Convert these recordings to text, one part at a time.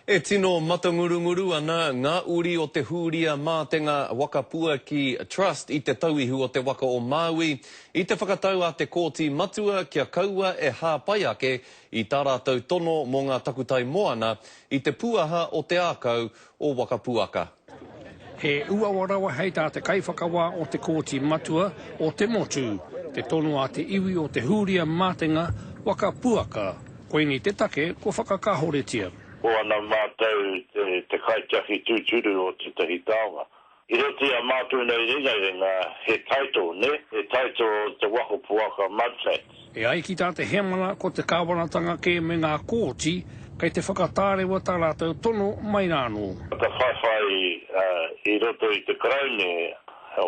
E tino matangurunguru ana ngā uri o te Hūria Mātenga Wakapuaki Trust i te tauihu o te waka o Māui i te whakatau a te Kōti Matua kia kaua e hāpai ake i tā rātou tono mō ngā takutai moana i te pūaha o te ākau o Wakapuaka. He uaua rawa hei tā te kaiwhakawā o te Kōti Matua o te motu, te tono a te iwi o Te Hūria Mātenga Waka Puaka, koinei te take kua whakakāhoretia. Ko ana mātou te kaitiaki tūturu o tētahi taonga. I roto i a mātou nei ringaringa he title, nē? He title o te Waka Puaka Mudflats. E ai ki tā te heamana ko te kāwanatanga kē me ngā kōti kei te whakatārewa tā rātou tono mai rānō. Ka whaiwhai i roto i te Karaune,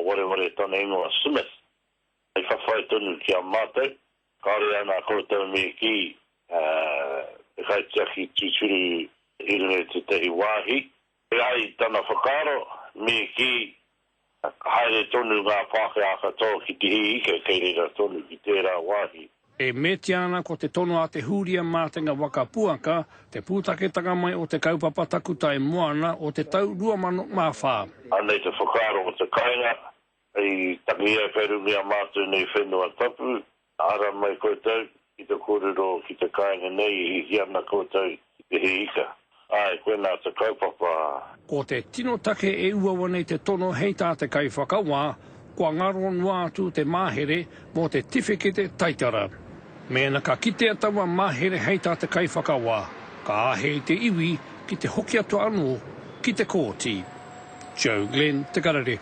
wareware tana ingoa, Smith, hei whawhai tonu ki a mātou. Kāore ana koutou me kī, te kaitiaki tūturu i runga i tētahi wāhi. E ai tana whakaaro, me kī, Ka haere tonu ngā Pākehā katoa ki te hī ika kei reira tonu ki tērā wāhi. E metia ana ko te tono a Te Hūria Mātenga Waka Puaka te pūtaketanga mai o te kaupapa takutai moana o te tau 2004. Anei te whakaaro o te kainga i tangi ai kei runga i a mātou nei whenua tapu, Ara mai koutou ki te korero ki te kāinga nei e hiahia ana koutou ki te hī ika. Āe, koinā te kaupapa. Ko te tino take e uaua nei te tono hei tā te kaiwhakawā, kua ngaro noa atu te mahere mō te tiwhikete taitara. Mēnā ka kitea taua mahere hei tā te kaiwhakawā, ka āhei te iwi ki te hoki atu anō ki te kōti. Joe Glenn, Te Karere.